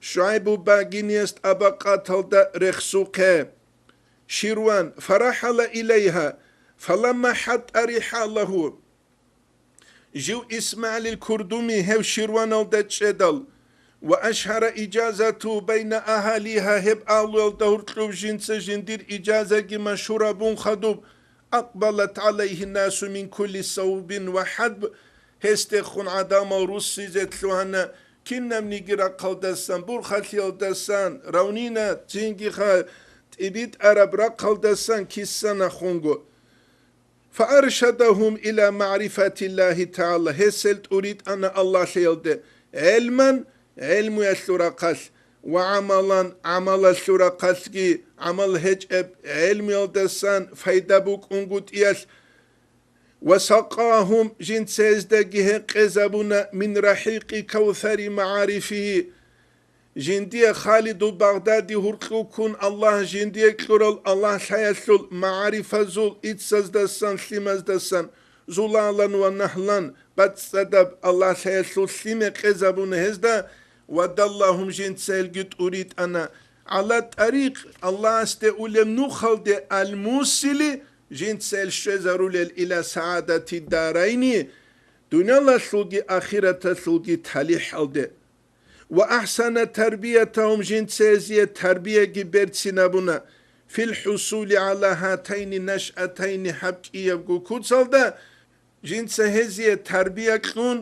ШугӀайбу Багиниялъ тӀабакъаталда рехсухъе. Ширван, фарахала илайгьа, фаламма хӀатӀа рихӀалагьу. Жив ИсмагӀилил Курдуми гьев Ширваналда чӀедал, ва ашгьара иджазату байна агьалигьа, гьеб агьлуялда гьуркьуб жинца жиндир иджазаги машгьур гьабун хадуб, акъбалат гӀалайгьи насу мин кулли савбин ва хӀадб, гьесдехун гӀадамал руссизе лъугьана, кинабниги рахъалдасан, бурхалъиялдасан, равнина, цинги ха-, тӀибитӀараб рахъалдасан киса нахунго. Фааршадагьум иля магӀрифатиллагьи тагӀала, гьесел тӀуритӀана Аллагьлъиялде, гӀелман, гӀелмуялъул рахъалъ, ва гӀамалан, гӀамалалъул рахъалъги, гӀамал гьечӀеб гӀелмуялдасан пайда букӀунгутӀиялъ, ва сакъагьум, жинца гьездаги гьекъезабуна мин рахӀикъи кавсари магӀарифигьи, Жиндие Халидул Багъдади гьуркьуккун Аллагь жиндие кьурал Аллагь лъаялъул магӀарифазул иццаздасан лъимаздасан зулалан ва нагьлан бацӀцӀадаб Аллагь лъаялъул лъиме къезабуна гьезда, ва даллагьум жинцаялги тӀуритӀана, гӀала тӀарикъ Аллагьасде улеб нухалде, ал-мусили, жинцаял щвезарулел иля сагӀадати дарайни, дуниялалъулги ахираталъулги талихӀалде. Ва ахсана тарбиятагьум, жинцаязие тарбияги берцинабуна, фил хӀусули гӀала гьатайни нашъатайни, гьаб кӀиябго куцалда, жинца гьезие тарбия кьун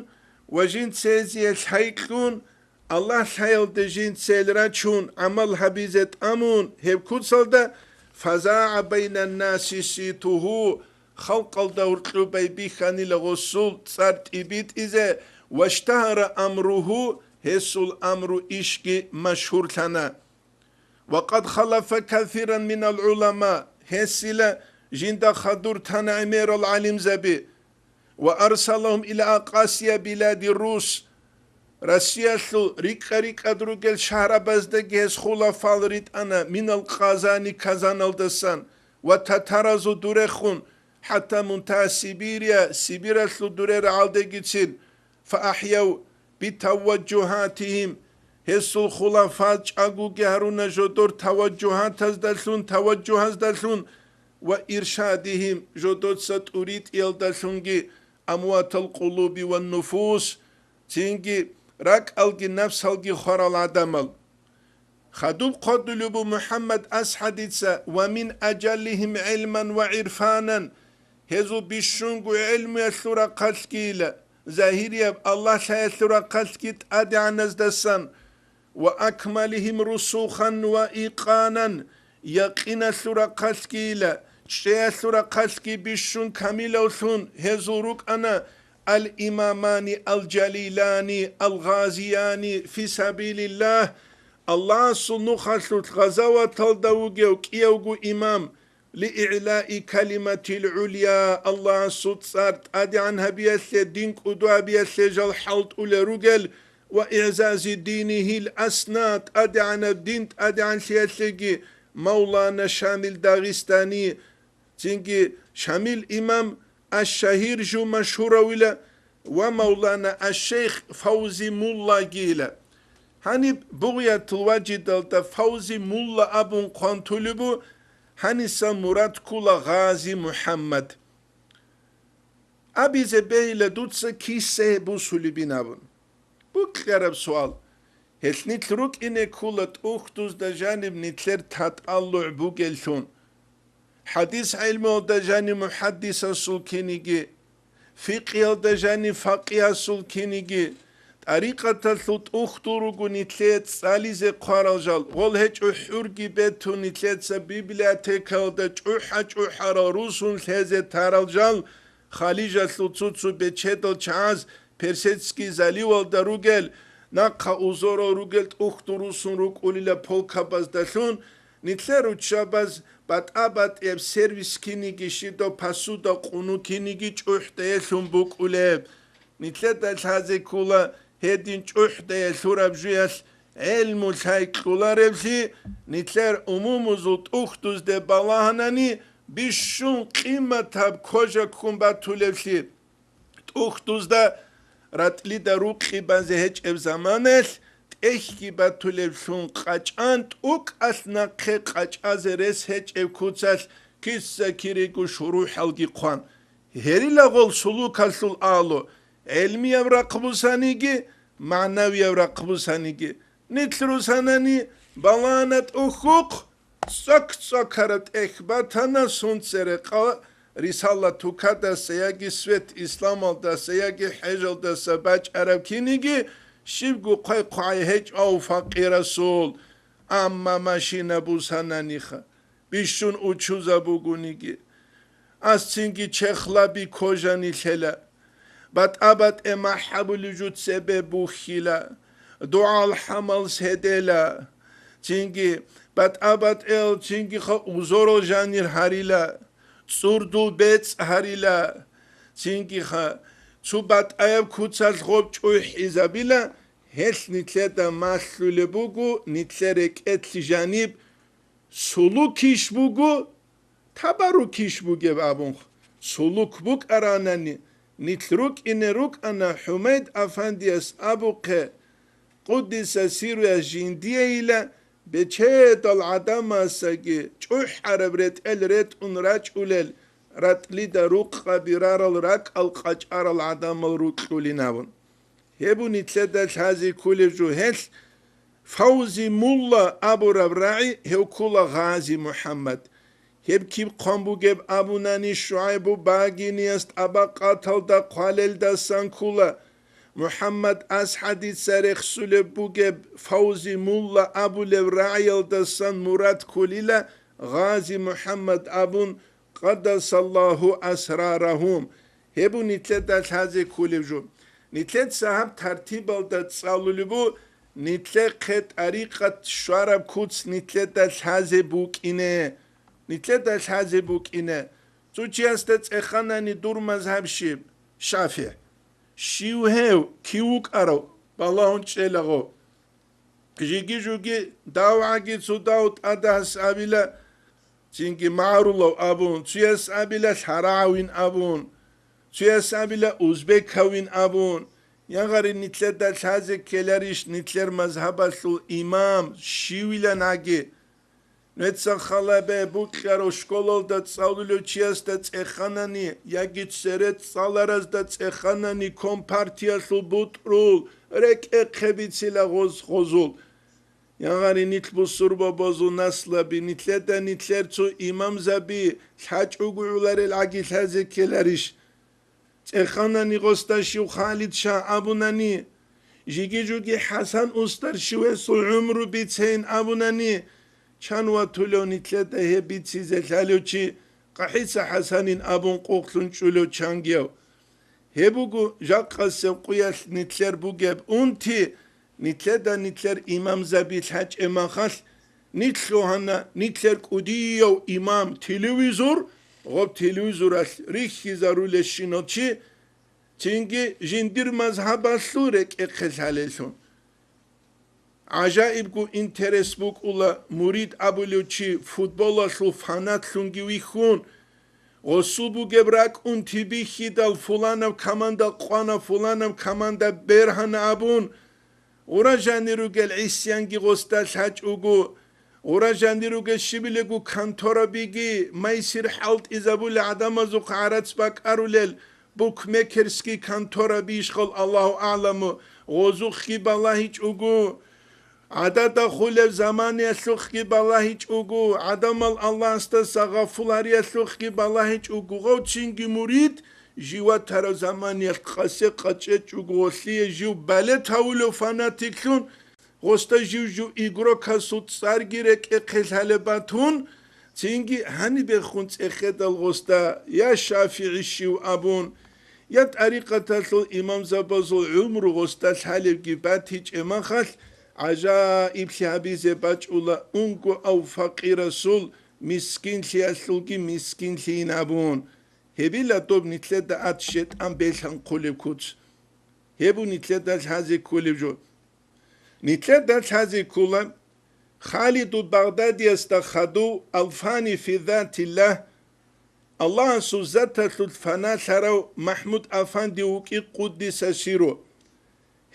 ва жинца гьезие лъай кьун, Аллагь лъаялде жинцел рачун, гӀамал гьабизе тӀамун, гьеб куцалда, фазагӀа байнаннаси ситугьу, халкъалда гьуркьубай бихьанила гъосул цӀар тӀибитӀизе, ваштагьара амругьу, гьесул амру ишги машгьурлъана. Ва къад халафа касиран минал гӀулама, гьесила жинда хадур тана гӀемерал гӀалимзаби, ва арсалагьум иля акъасия билади рус, Россиялъул рикӀкӀа-рикӀкӀад ругел шагьрабаздаги гьес хулафал ритӀана, минал Къазани, Казаналдасан, ва татаразул дурехун, хӀатта мунтагьа Сибирия, Сибиралъул дуре рагӀалдегицин, фаахӀяв битаваджугьатигьим, гьесул хулафаз чӀагоги гьаруна жодор таваджугьатаздалъун, таваджугьаздалъун ва иршадигьим, жодоца тӀуритӀиялдалъунги, амватал къулуби ван нуфус, цинги ракӀалги напсалги хварал гӀадамал. Хадуб хъвадулеб буго МухӀаммад АсхӀадица: «Ва мин ажаллихим гӀилман ва гӀирфанан», гьезул бищунго гӀелмуялъул рахъалъгийила, загьирияб Аллагь лъаялъул рахъалъги тӀадегӀаназдасан, «ва акмалихим русухан ва икъанан», якъиналъул рахъалъгийила, чӀеялъул рахъалъги бищун камилавлъун гьезул рукӀана ал-имамани ал-жалилани ал-гъазияни фи сабилиллагь, Аллагьасул нухалъулъ гъазаваталда вугев кӀиявго имам, «лиигӀлаи калиматил гӀулия», Аллагьасул цӀар тӀадегӀан гьабиялъе, дин кӀуду гьабиялъе жал хӀалтӀулел ругел, «ва игӀзази динихил асна», тӀадегӀанаб дин тӀадегӀанлъиялъеги, Мавлана Шамил Дагъистани, цинги Шамил имам Аш-Шагьир жу машгьуравила ва Мавлана Аш-Шейх Фавзи Муллагийила. Гьаниб Бугъятул Важидалда Фавзи Мулла абун хъван тулеб бу, гьаниса мурад ккула Гъази МухӀаммад. Абизе бегьила дуца киса гьеб бусулебин абун. Букьараб суал. Гьелъ нилъ рукӀине ккула тӀухьдузда жаниб нилъер татӀаллугӀ бугеллъун. ХӀадис гӀелмуялда жаниб мухӀаддисасул киниги, фикъгьиялда жаниб факъигьасул киниги, тӀарикъаталъул тӀухьдул руго нилъее цӀализе хъварал жал, гъол гьечӀо хӀурги бетун нилъеца библиотекаялда чӀухӀа-чӀухӀарал русун лъезе тарал жал, халижалъул цо-цо бечедал чагӀаз Персидский заливалда ругел, нахъа узорал ругел тӀухьдул русун рукӀулила полкабаздалъун, нилъер руччабаз батӀа-батӀияб сервис киниги щидав посуда къуну киниги чӀухӀдаялъун букӀулеб. Нилъеда лъазе ккула гьедин чӀухӀдая лъураб жуялъ гӀелму лъай кьолареблъи, нилъер умумузул тӀухьдузде балагьанани бищун къиматаб кожа ккун батулеблъи. ТӀухьдузда ратӀлида рукъи базе гьечӀеб заманалъ, тӀехьги батулеблъун къачӀан тӀукӀалъ нахъе къачӀазе рес гьечӀеб куцалъ киса-кирего шурухӀалги хъван. Гьерила гъол сулукалъул алу, гӀелмияб рахъ бусаниги, магӀнавияб рахъ бусаниги. Нилъ русанани балана тӀухьухъ, цӀак-цӀакараб тӀехь батана сунцерекъа рисала тукадаса яги свет исламалдаса яги хӀежалдаса бачӀараб киниги, щибго хъвай-хъвай гьечӀо факъирасул. Амма машина бусананиха, бищун учузабугониги, асцинги чехлаби кожани лъела, батӀа-батӀе махӀ гьабулев жо цебе бухьила, дугӀал хӀамал седела, цинги батӀа-батӀел, цингиха узорал жанир гьарила, цӀурдул бецӀ гьарила, цингиха цо батӀаяб куцалъ гъоб чӀухӀизабила, гьелъ нилъеда малъулеб буго нилъер рекӀелъ жаниб сулукищ буго, табаррукищ бугеб абун. Сулук букӀаранани, нилъ рукӀине рукӀана ХӀумайд Афандияс абухъе, къуддиса сирруяс жиндиейила, бечедал гӀадамасаги чӀухӀараб ретӀел ретӀун рачӀулел, ратӀлида рукъаби рарал ракӀал къачӀарал гӀадамал рукьулин абун. Гьеб нилъеда лъазе кколеб жо гьелъ, Фавзи Мулла абураб рагӀи гьев ккола Гъази МухӀаммад. Гьеб киб хъван бугеб абунани, ШугӀайбу Багинияс тӀабакъаталда хъвалелдасан ккола. МухӀаммад АсхӀадица рехсулеб бугеб Фавзи Мулла абулеб рагӀиялдасан мурад кколила Гъази МухӀаммад абун, къаддасаллагьу асрарагьум. Гьеб нилъеда лъазе кколеб жо. Нилъеца гьаб тартибалда цӀалулеб бу, нилъехъе тӀарикъат щвараб куц нилъеда лъазе букӀине. Нилъеда лъазе букӀине. Цо чиясда цӀеханани дур мазгьаб щиб? ШафигӀ. Щив гьев? Кив вукӀарав? Балагьун чӀелаго. Жиги-жуги давгӀаги цо дав тӀадас абила, цинги магӀрулав абун, цуяс абила лъарагӀавин абун, цуяс абила узбекавин абун, ягъари нилъеда лъазе ккеларищ нилъер мазгьабалъул имам щивиланаги? Нуца халабе букьарав школалда цӀалулев чиясда цӀеханани яги цере цӀаларазда цӀеханани компартиялъул бутӀрул рекӀехъе бицила гъоз-гъозул. Я гъари, нилъ бусурбабазул наслаби, нилъеда нилъер цо имамзаби лъачӀого гӀоларел гӀаги лъазе ккеларищ? ЦӀеханани гъосда щив Халид Шагь абунани, жиги-жуги ХӀасан устар щив гьесул гӀумру бицейин абунани, чан ватулев нилъеда гьеб бицизе лъалев чи, КъахӀиса ХӀасанин абун къокълъун чӀулев чангияв? Гьеб буго жакъасеб къуялъ нилъер бугеб унти, нилъеда нилъер имамзаби лъачӀеб махалъ, нилъ лъугьана нилъер кӀудияв имам телевизор, гъоб телевизоралъ рихьизарулещинал чи, цинги жиндир мазгьабалъул рекӀехъе лъалеллъун. ГӀажаибго интерес букӀула мурид абулев чи футболалъул фанатлъунги вихьун, гъосул бугеб ракӀ унти бихьидал фуланаб команда къвана, фуланаб команда бергьана абун, гъура жанир ругел гӀисянги гъосда лъачӀого, гъура жанир ругел щибилего конторабиги, майсир хӀалтӀизабулел гӀадамазухъ гӀарац бакӀарулел букмекерский конторабищ хал, Аллагьу аъламу, гъозухъги балагьичӀого, гӀадада хулеб заманиялъухъги балагьичӀого, гӀадамал Аллагьасдаса гъафулариялъухъги балагьичӀого, гъов чинги мурид, жив ватарав заманиялъ къасе къачӀечӀого гъолъие жив балет гьавулев фанатиклъун, гъосда жив-жив игрокасул цӀарги рекӀехъе лъалеб батун, цинги гьанибехун цӀехедал гъосда я ШафигӀи щив абун, я тӀарикъаталъул имамзабазул гӀумру гъосда лъалебги батичӀеб махалъ, гӀажаиблъи гьабизе бачӀула унгоав факъирасул мискинлъиялъулги мискинлъийин абун. Гьебила доб нилъеда ат шетӀан белъанхъулеб куц. Гьеб нилъеда лъазе кколеб жо. Нилъеда лъазе ккола Халиду Багъдадиясда хадув алфани фи затиллагь, Аллагьасул заталъулъ фаналъарав МахӀмуд-афанди вукӀи къуддиса сиру.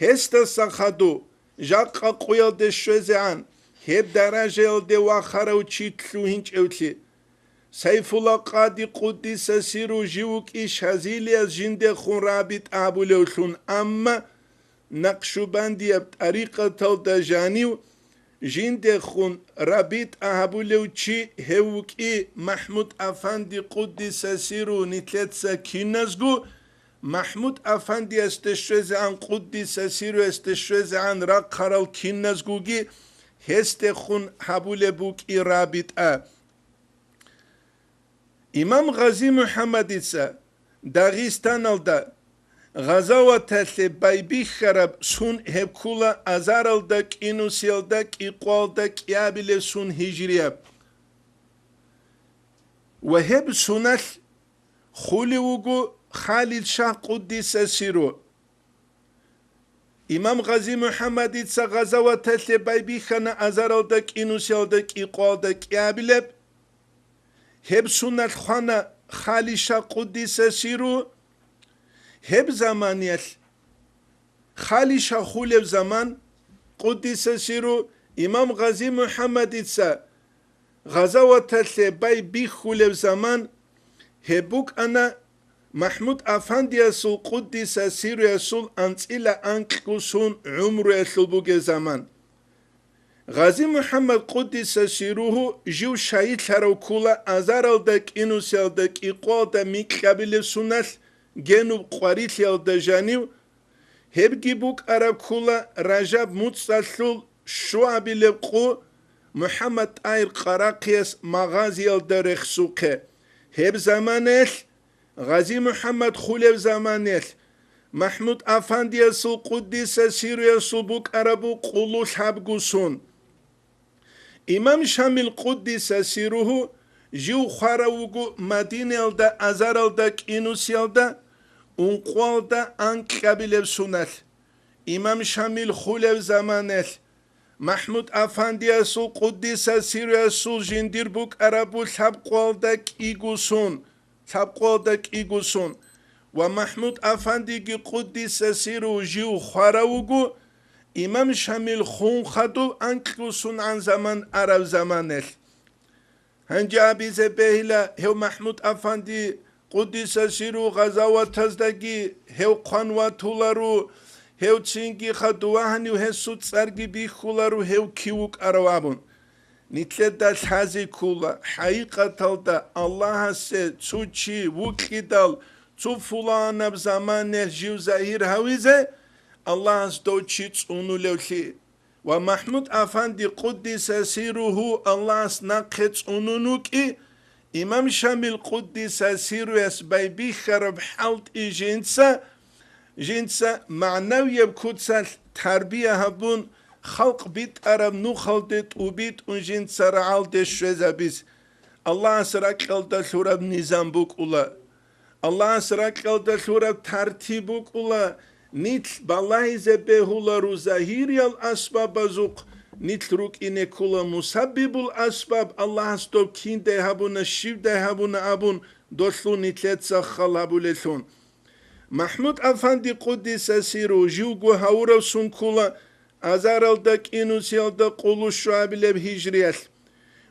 Гьесдаса хадув жакъа къуялде щвезегӀан гьеб даражаялде вахарав чи лъугьинчӀевлъи. Сайфулла Къади къуддиса сиру жив вукӀи Шазилияс жиндехун рабитӀа гьабулевлъун, амма Накъшубандияб тӀарикъаталда жанив жиндехун рабитӀа гьабулев чи гьев вукӀи МахӀмуд-афанди къуддиса сиру нилъеца киназго, МахӀмуд-афандиясде щвезегӀан къуддиса сируясде щвезегӀан рахъарал киназгоги гьесдехун гьабулеб букӀи рабитӀа. Имам Гъази МухӀаммадица Дагъистаналда гъазаваталъе байбихьараб сун гьеб ккула азаралда кӀинусиялда кӀикъоялда кӀиабилеб сун гьижрияб. Ва гьеб суналъ хулев вуго Халид Шагь къуддиса сиру. Имам Гъази МухӀаммадица гъазаваталъе байбихьана азаралда кӀинусиялда кӀикъоялда кӀиабилеб. Гьеб суналъ хвана Халид Шагь къуддиса сиру. Гьеб заманиялъ Халид Шагь хулев заман къуддиса сиру имам Гъази МухӀаммадица гъазаваталъе байбихьулев заман гьеб букӀана МахӀмуд-афандиясул къуддиса сируясул анцӀила анкьго сун гӀумруялъул бугеб заман. Гъази МухӀаммад къуддиса сиругьу жив шагьидлъарав ккула азаралда кӀинусиялда кӀикъоялда микьабилеб суналъ генуб къварилъиялда жанив, гьебги букӀараб ккула Ражаб муцӀалъул щуабилеб къу МухӀаммад-ТӀагьир Къарахъияс Магъазиялда рехсухъе. Гьеб заманаялъ, Гъази МухӀаммад хулев заманаялъ, МахӀмуд-афандиясул къуддиса сируясул букӀарабу къулу лъабгу сун. Имам Шамил къуддиса сиругьу жив хварав вуго Мадинаялда азаралда кӀинусиялда ункъоялда анкьабилеб суналъ. Имам Шамил хулев заманаялъ, МахӀмуд-афандиясул къуддиса сируясул жиндир букӀарабу лъабкъоялда кӀиго сун, лъабкъоялда кӀиго сун, ва МахӀмуд-афандиги къуддиса сиру жив хварав вуго, имам Шамил хун хадув анкьго сунгӀан заман арав заманалъ. Гьанже абизе бегьила гьев МахӀмуд-афанди къуддиса сиру гъазаватаздаги гьев хъван ватуларо, гьев цинги хадув вагьанив гьесул цӀарги бихьуларо, гьев кив вукӀарав абун. Нилъеда лъазе ккола, хӀакъикъаталда Аллагьасе цо чи вукьидал, цо пуланаб заманалъ жив загьир гьавизе, Аллагьас дов чи цӀунулевлъи. Ва МахӀмуд-афанди къуддиса сирругьу Аллагьас нахъе цӀунун вукӀи, имам Шамил къуддиса сирруяс байбихьараб хӀалтӀи жинца, жинца магӀнавияб куцалъ тарбия гьабун, халкъ битӀараб нухалде тӀубитӀун жинца рагӀалде щвезабиз Аллагьас ракьалда лъураб низам букӀула. Аллагьас ракьалда лъураб тартиб букӀула, нилъ балагьизе бегьуларо загьириял асбабазухъ, нилъ рукӀине ккола мусаббибул асбаб, Аллагьас доб киндай гьабуна, щибдай гьабуна абун, долъул нилъеца хал гьабулелъун. МахӀмуд-афанди къуддиса сирругьу живго гьавурав сон ккола азаралда кӀинусиялда къуллу щуабилеб гьижриялъ.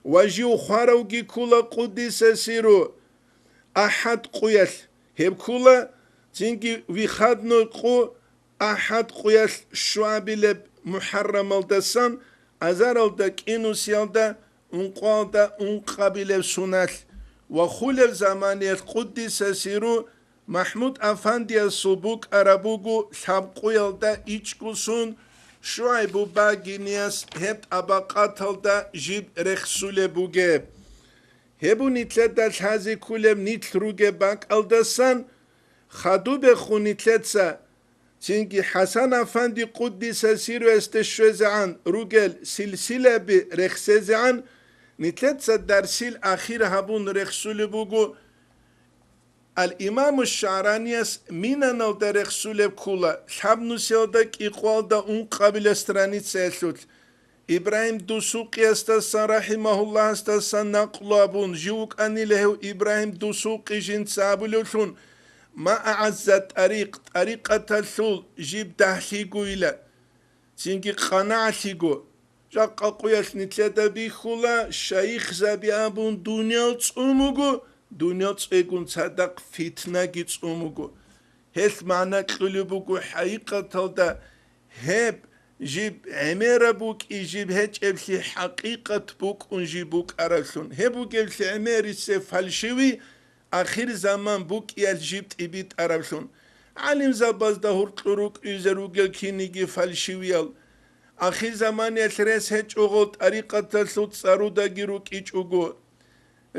Ва жив хваравги ккола къуддиса сирругьу ахӀад къуялъ, гьеб ккола цинги выходной къу ахӀад къуялъ щуабилеб мухӀаррамалдасан азаралда кӀинусиялда ункъоялда ункъабилеб соналъ ва хулеб заманиялъ къуддиса сирругьу МахӀмуд-афандиясул букӀараб буго лъабкъоялда ичӀго сон, ШугӀайбу Багинияс гьеб тӀабакъаталда жиб рехсулеб бугеб. Гьеб нилъеда лъазе кколеб нилъ ругеб бакӀалдасан, хадубехун нилъеца цинги ХӀасан-афанди къуддиса сирругьуясде щвезегӀан ругел силсилаби рехсезегӀан, нилъеца дарсил ахир гьабун рехсулеб буго. Ал-Имаму ШагӀранияс Минаналда рехсулеб ккола, лъабнусиялда кӀикъоялда ункъабилеб страницаялъулъ. Ибрагьим Дусукъиясдасан, рахӀимагьуллагьасдасан накълу абун, жив вукӀанила гьев Ибрагьим Дусукъи жинца абулевлъун: «Ма агӀазза тӀарикъ», тӀарикъаталъул жиб дагьлъигойила, цинги къанагӀалъиго. Жакъа къуялъ нилъеда бихьула, шайихзаби абун дуниял цӀумуго, дуниял цӀегун цадахъ фитнаги цӀумуго. Гьелъ магӀна кьулеб буго хӀакъикъаталда гьеб жиб гӀемераб букӀи, жиб гьечӀеблъи хӀакъикъат букӀун жиб букӀараблъун. Гьеб бугеблъи гӀемерисеб фальшивый, ахир заман букӀиялъ жиб тӀибитӀараблъун. ГӀалимзабазда гьуркьу рукӀизе ругел киниги фальшивиял. Ахир заманиялъ рес гьечӀого тӀарикъаталъул цӀарудаги рукӀичӀого.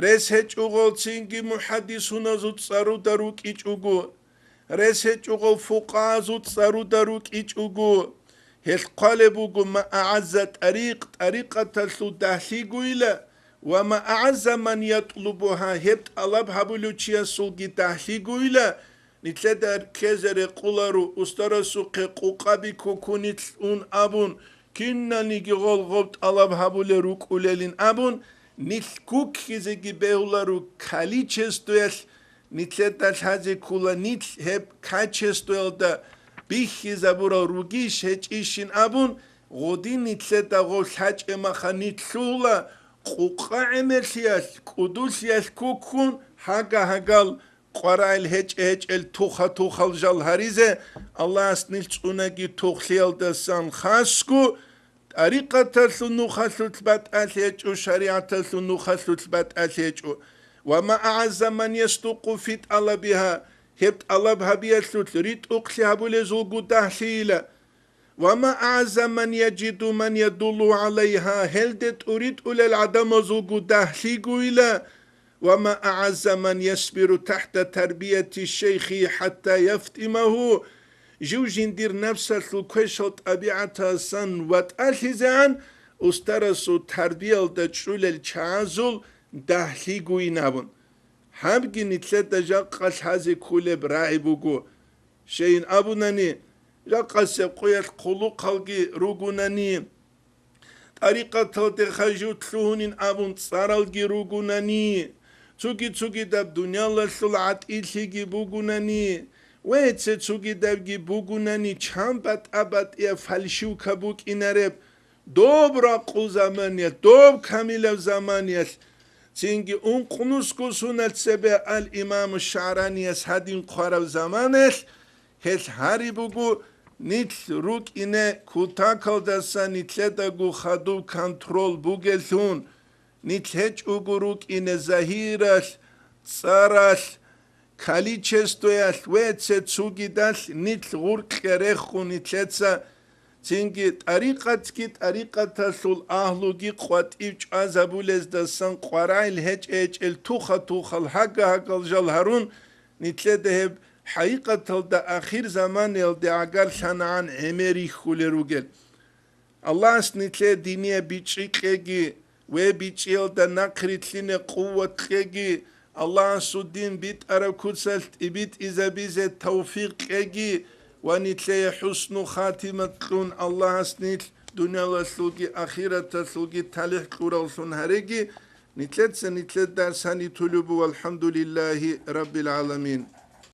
Рес гьечӀого цинги мухӀаддисуназул цӀаруда рукӀичӀого. Рес гьечӀого фукъагьазул цӀаруда рукӀичӀого. Гьелъ хъвалеб буго: «Ма агӀазза тӀарикъ», тӀарикъаталъул дагьлъигойила, «ва ма агӀазза ман ятлубугьа», гьеб тӀалаб гьабулев чиясулги дагьлъигойила, нилъеда ккезе рекъоларо, устарасухъе къукъаби ккуккунилъ ун абун, киналниги гъол гъоб тӀалаб гьабулел рукӀулелин абун, нилъ куккизеги бегьуларо количествоялъ, нилъеда лъазе ккола нилъ гьеб качествоялда бихьизабурал ругищ гьечӀищин абун, гъодин нилъеда гъов лъачӀемаха нилъ лъугьула къукъа гӀемерлъиялъ, кӀудулъиялъ куккун, гьага-гьагал къварагӀел гьечӀе-гьечӀел туха-тухал жал гьаризе, Аллагьас нилъ цӀунаги тухлъиялдасан хасго, тӀарикъаталъул нухалъулъ батӀалъи гьечӀо, шаригӀаталъул нухалъулъ батӀалъи гьечӀо. «Ва ма агӀазза ман ясдукъу фи тӀалабигьа», гьеб тӀалаб гьабиялъулъ ритӀухълъи гьабулезулго дагьлъийила. «Ва ма агӀазза ман яжиду ман ядуллу гӀалайгьа», гьелде тӀуритӀулел гӀадамазулго дагьлъигойила. «Ва ма агӀазза ман ясбиру тахта тарбияти шейхи хӀатта яфтӀимагьу», жив жиндир напсалъул квешал тӀабигӀатасан ватӀалъизегӀан устарасул тарбиялда чӀулел чагӀазул дагьлъигойин абун. Гьабги нилъеда жакъа лъазе кколеб рагӀи буго. Щайин абунани, жакъасеб къуялъ хъулухъалги ругунани, тӀарикъаталдеха жив лъугьунин абун цӀаралги ругунани, цуги-цугидаб дуниялалъул гӀатӀилъиги бугунани, ва цо-цогидабги бугунани, чан батӀа-батӀияб фальшивка букӀинареб, доб ракъул заманиялъ, доб камилаб заманиялъ, цинги ункънусго соналъ цебе ал-Имаму ШагӀранияс гьадин хъвараб заманаялъ, гьелъ гьари буго, Нилъ рукӀине кутакалдаса нилъедаго хадуб контрол бугелъун, нилъ гьечӀого рукӀине загьиралъ, цӀаралъ, количествоялъ ва цецугидалъ нилъ гъуркье рехун нилъеца, цинги тӀарикъатги тӀарикъаталъул агьлуги къватӀив чӀвазабулездасан къварагӀил гьечӀ-гьечӀел туха-тухал гьагга-гьаггал жал гьарун, нилъеда гьеб хӀакъикъаталда ахир заманаялде гӀагарлъанагӀан гӀемер рихьулел ругел. Аллагьас нилъее динияб бичӀчӀи кьеги, ва бичӀчӀиялда нахърилълъине къуват кьеги, Аллагьасул дин битӀараб куцалъ тӀибитӀизабизе тавфикъ кьеги ва нилъее хӀусну хатимат кьун Аллагьас нилъ дуниялалъулги ахираталъулги талихӀ кьураллъун гьареги, нилъеца нилъеда сани тулеб буго, валхӀамдулиллагьи раббил гӀаламин.